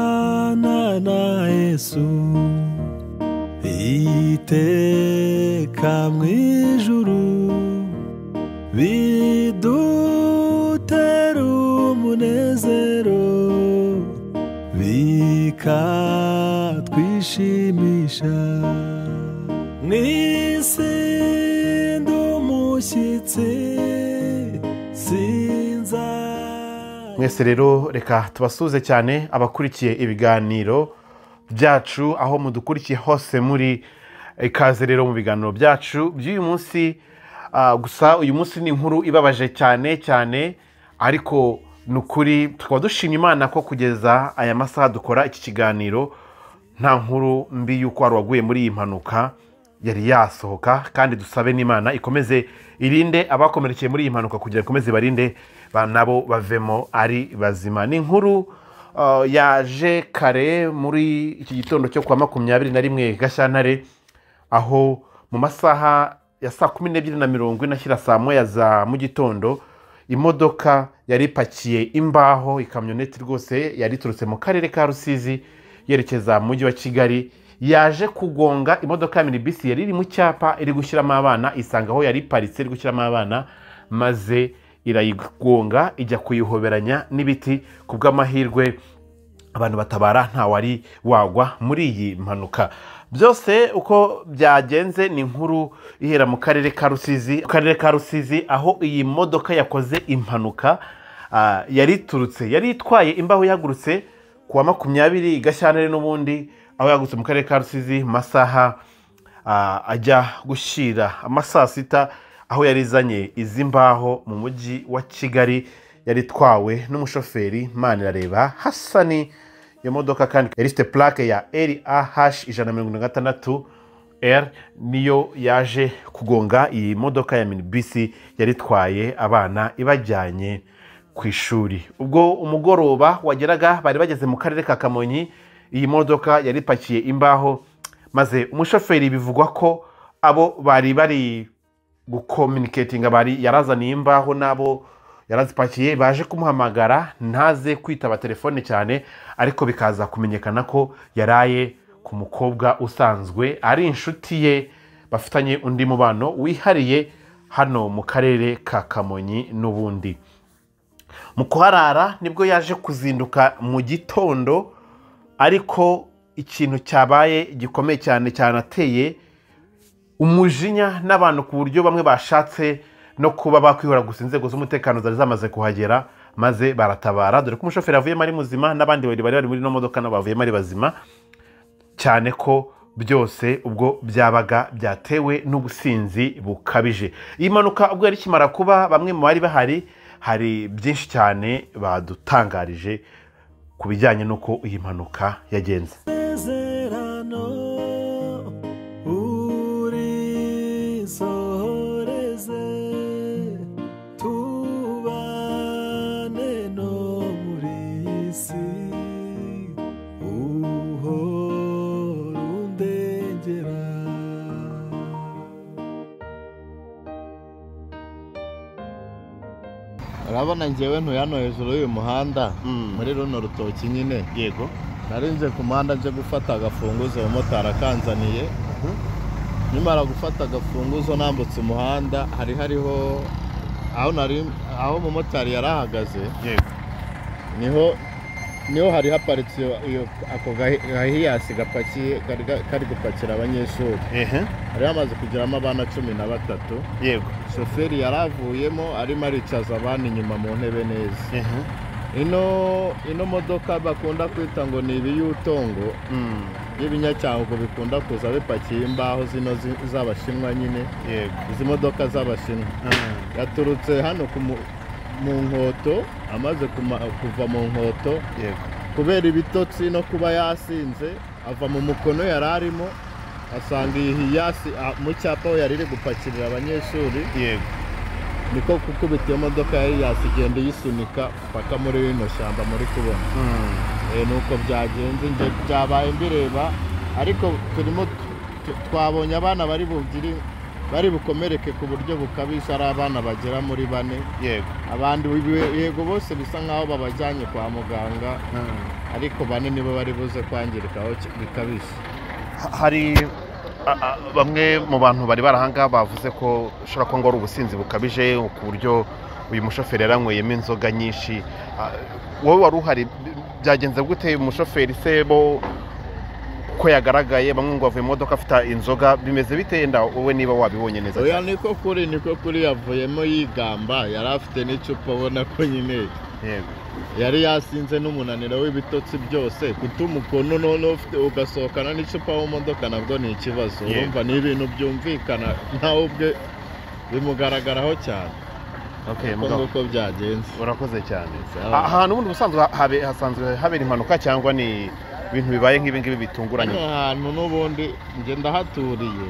Kubana na Yesu iteka mu ijuru bidutera umunezero bikatwishimisha mw'isi ndi umushyitsi sinza. Mwese rero reka tubasuze cyane abakurikiye ibiganiro byacu aho mudukurikiye hose muri ikaze rero mu biganiro byacu by'uyu munsi. Gusa uyu munsi ni inkuru ibabaje cyane cyane, ariko nukuri tukaba dushima Imana ko kugeza aya masaha dukora iki kiganiro nta nkuru mbi y'uko wari waguye muri iyi mpanuka yari yasohoka, kandi dusabe n'Imana ikomeze irinde abakomerekeye muri iyi mpanuka kugira ikomeze barinde nabo bavemo ari bazima. Ni inkuru yaje kare muri iki gitondo cyo kwa 21 Gashyantare, aho mu masaha ya 12:40 ashyira saa moya za mu gitondo imodoka yari ipakiye imbaho, ikamyoneti rwose yari iturutse mu karere ka Rusizi yerekeza mu mujyi wa Kigali, yaje kugonga imodoka ya minibisi yari iri mu cyapa iri gushyiramo abana, isanga aho yari iparitse iri gushyiramo abana, maze irayigonga ijya kuyihoberanya n'ibiti. Ku bw'amahirwe abantu batabara nta wari wagwa muri iyi mpanuka. Byose uko byagenze ni inkuru ihera mu karere ka Rusizi, karere ka Rusizi aho iyi modoka yakoze impanuka yari iturutse, yari itwaye imbaho yahagurutse kuwa 20 Gashyantare n'ubundi, aho yahagurutse mu karere ka Rusizi masaha ajya gushyira amasaa sita, aho yarizanye izi mbaho mu mujyi wa Kigali, yari itwawe n'umushoferi Manirareba Hasani. Iyo modoka kandi yari ifite plaque ya RAH 176 R, niyo yaje kugonga iyi modoka ya minibisi yari itwaye abana ibajyanye ku ishuri. Ubwo umugoroba wageraga bari bageze mu karere ka Kamonyi, iyi modoka yari ipakiye imbaho, maze umushoferi bivugwa ko abo bari bari gucommunicatinga bari yarazaniye imbaho nabo yarazipakiye baje kumuhamagara ntaze kwitaba telefone cyane, ariko bikaza kumenyekana ko yaraye ku mukobwa usanzwe ari inshuti ye bafitanye undi mubano wihariye hano mu karere ka Kamonyi. N'ubundi mu kuharara nibwo yaje kuzinduka mu gitondo, ariko ikintu cyabaye gikomeye cyane cyanateye umujinya n'abantu ku buryo bamwe bashatse no kuba bakwihora gusa inzego z'umutekano zari zamaze kuhagera maze baratabara, dore ko umushoferi avuyemo ari muzima n'abandi babiri bari muri no modoka nabo bavuyemo ari bazima, cyane ko byose ubwo byabaga byatewe n'ubusinzi bukabije. Iyi mpanuka ubwo yari ikimara kuba, bamwe mu bari bahari hari byinshi cyane badutangarije ku bijyanye n'uko iyi mpanuka yagenze. Urabona njyewe ntuye hano hejuru y'uyu muhanda muri runo rutoki nyine. Yego. Narinje ku muhanda nje gufata agafunguzo umumotari akanzaniye. Nyamara gufata agafunguzo nambutse umuhanda hari hariho aho nari aho umumotari yarahagaze. Yego. Niho hari haparitse iyo ako gahiyasi gapakiye kari gupakira abanyeshuri. Hari hamaze kugeramo abana 13. Yego. Shoferi yaravuyemo arimo aricaza abana inyuma mu ntebe neza. Ino modoka bakunda kwita ngo ni ibiyutongo y'ibinyacyangwe bikunda kuza bipakiye imbaho zino z'abashinwa nyine. Yego. Izi modoka z'abashinwa yaturutse hano mu Nkoto, amaze kuva mu Nkoto. Yego. Kubera ibitotsi no kuba yasinze, ava mu mukono yari arimo, asanga iyi Hiace mu cyapa aho yari iri gupakirira abanyeshuri. Yego. Niko gukubita iyo modoka ya Hiace, igenda iyisunika paka muri rino shyamba muri kubona. Nuko byagenze, njye byabaye mbireba, ariko turimo twabonye abana bari bukomereke ku buryo bukabije, ari abana bagera muri 4. Yego. Abandi yego bose bisa nkaho babajyanye kwa muganga, ariko 4 nibo bari buze kwangirikaho bikabije. Hari bamwe mu bantu bari barahanga bavuze ko ushobora kuba ngo ari ubusinzi bukabije, ku buryo uyu mushoferi yaranyweyemo inzoga nyinshi. Wowe wari uhari, byagenze gute? Umushoferi se bo ko yagaragaye, bamwe ngo bavuye mu modoka afite inzoga, bimeze bite? Yenda wowe niba wabibonye neza Oya, cyane. niko kuri yavuyemo yigamba, yari afite n'icupa, ubona ko nyine Yego. yari yasinze n'umunaniro w'ibitotsi byose. Guta umukono noneho ugasohokana n'icupa mu modoka nabwo ni ikibazo. Yego. Urumva ni ibintu byumvikana, nawe ubwe bimugaragaraho cyane. Okay, Uko mugabo. nguko byagenze. Urakoze cyane. Sawa. Ahantu ubundi busanzwe hasanzwe habera impanuka, cyangwa ni ibintu bibaye nk'ibi ngibi bitunguranye? Hano hantu n'ubundi njye ndahaturiye.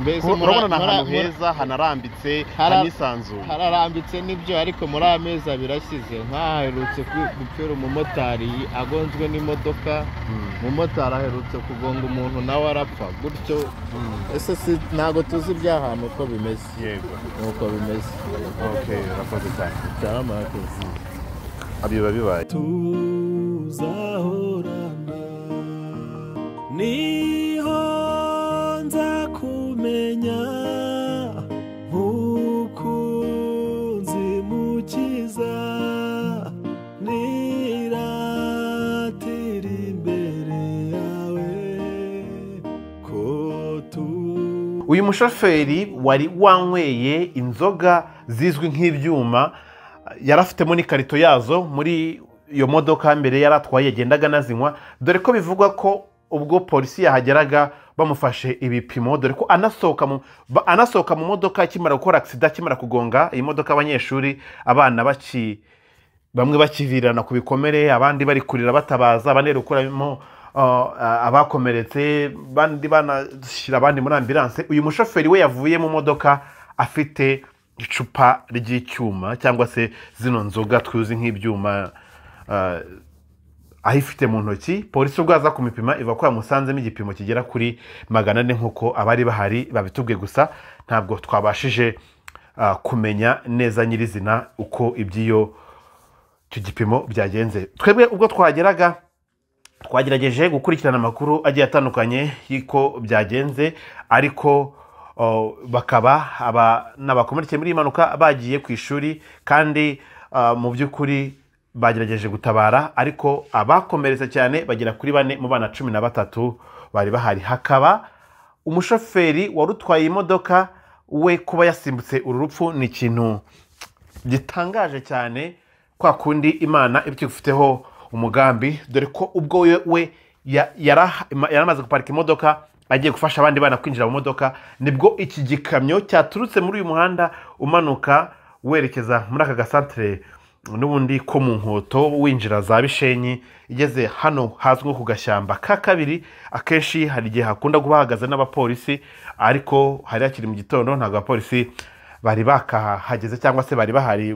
Mbese Urabona ni ahantu heza hanarambitse, hanisanzuye. Hararambitse nibyo, ariko muri aya mezi 2 ashize nk'aherutse gupfira umumotari agonzwe n'imodoka. Umumotari aherutse kugonga umuntu nawe arapfa gutyo. Ese si ntabwo tuzi iby'ahantu uko bimeze? Yego. Nuko bimeze. Okay, urakoze cyane. Cyamarakoze. Biba bibaye. Tuzahorana, niho nza kumenya mukunzi mukiza, niratira imbere yawe ko tu Uyu mushoferi wari wanyweye inzoga zizwi nk'ibyuma, yari afitemo n'ikarito yazo muri iyo modoka mbere yari atwaye, yagendaga anazinywa, dore ko bivugwa ko ubwo polisi yahageraga bamufashe ibipimo, dore ko anasohoka mu modoka akimara gukora accident, akimara kugonga iyi modoka, abanyeshuri, abana bamwe bakivirana ku bikomere, abandi bari kurira batabaza, abandi bari gukuramo abakomeretse, abandi banashyira abandi muri ambulance. Uyu mushoferi we yavuye mu modoka afite icupa ry'icyuma, cyangwa se zino nzoga tuzi nk'ibyuma, ayifite mu ntoki. Polisi ubwo aza kumupima ivuga ko yamusanzemo igipimo kigera kuri 400, nk'uko abari bahari babitubwiye, gusa ntabwo twabashije kumenya neza nyirizina uko iby'iyo icyo gipimo byagenze. Twebwe ubwo twageraga twagerageje gukurikirana amakuru agiye atandukanye y'uko byagenze, ariko bakaba aba n'abakomerekeye muri iyi mpanuka bagiye ku ishuri, kandi mu by'ukuri bagerageje gutabara, ariko abakomeretse cyane bagera kuri 4 mu bana 13 bari bahari. Hakaba umushoferi wari utwaye imodoka, we kuba yasimbutse uru rupfu ni ikintu gitangaje cyane, kwa kundi Imana iba ikigufiteho umugambi, dore ko ubwo we yaramaze guparika imodoka agiye gufasha abandi bana kwinjira mu modoka, nibwo iki gikamyo cyaturutse muri uyu muhanda umanuka werekeza muri aka gasantere n'ubundi ko mu Nkoto winjira za Bishenyi, igeze hano hazwi nko ku gashyamba ka kabiri. Akenshi hari igihe hakunda kuba hahagaze n'abapolisi, ariko hari hakiri mu gitondo, ntabwo abapolisi bari bakahageze cyangwa se bari bahari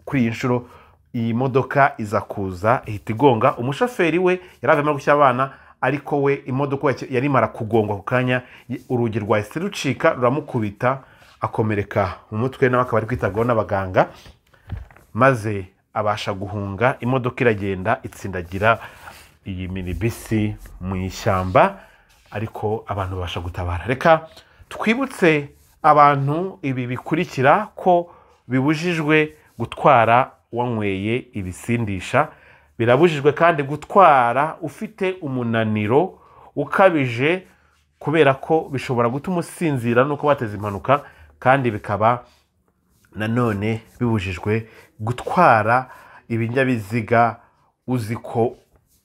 kuri iyi nshuro. Iyi modoka iza kuza ihita igonga umushoferi, we yari avuyemo gushyira abana, ariko we imodoka yari imara kugongwa ku kanya, urugi rwahise rucika ruramukubita, akomereka mu mutwe, nawe akaba ari kwitabwaho n'abaganga, maze abasha guhunga. Imodoka iragenda itsindagira iyi minibisi mu ishyamba, ariko abantu babasha gutabara. Reka twibutse abantu ibi bikurikira ko bibujijwe gutwara wanyweye ibisindisha, birabujijwe kandi gutwara ufite umunaniro ukabije, kubera ko bishobora gutuma usinzira nuko wateza impanuka, kandi bikaba nanone bibujijwe gutwara ibinyabiziga uzi ko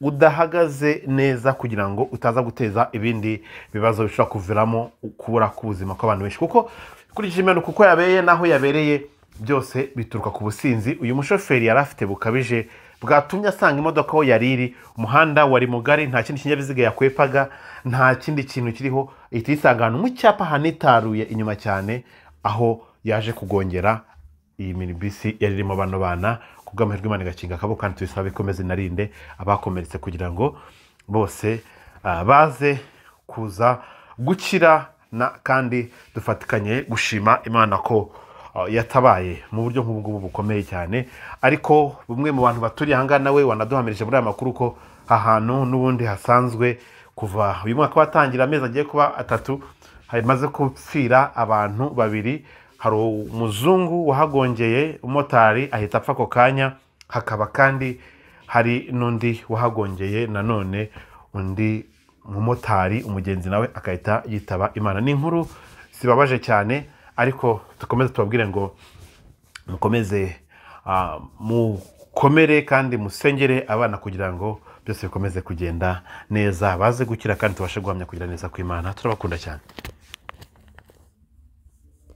udahagaze neza kugira ngo utaza guteza ibindi bibazo bishobora kuviramo kubura k'ubuzima kw'abantu benshi, kuko ukurikije impanuka uko yabereye n'aho yabereye byose bituruka ku businzi uyu mushoferi yari afite bukabije, bwatumye asanga imodoka aho yari iri. Umuhanda wari mugari, nta kindi kinyabiziga yakwepaga, nta kindi kintu kiriho, ihita yisanga ahantu mu cyapa hanitaruye inyuma cyane, aho yaje kugongera iyi minibisi yari irimo bano bana. Ku bw'amahirwe Imana igakinga akaboko, kandi tuyisabe ikomeze inarinde abakomeretse kugira ngo bose baze kuza gukira, kandi dufatikanye gushima Imana ko yatabaye mu buryo nk'ubu ngubu bukomeye cyane. Ariko bumwe mu bantu baturiye aha ngaha nawe wanaduhamirije muri aya makuru ko ahantu n'ubundi hasanzwe kuva uyu mwaka watangira, amezi agiye kuba 3, hamaze gupfira abantu 2. Hari umuzungu wahagongeye umumotari ahita apfa ako kanya, hakaba kandi hari n'undi wahagongeye nanone undi mumotari umugenzi nawe akahita yitaba Imana. Ni inkuru zibabaje cyane, ariko dukomeze tubabwire ngo mukomeze mukomere kandi musengere abana kugira ngo byose bikomeze kugenda neza, baze gukira kandi tubashe guhamya kugira neza kw'Imana. Turabakunda cyane.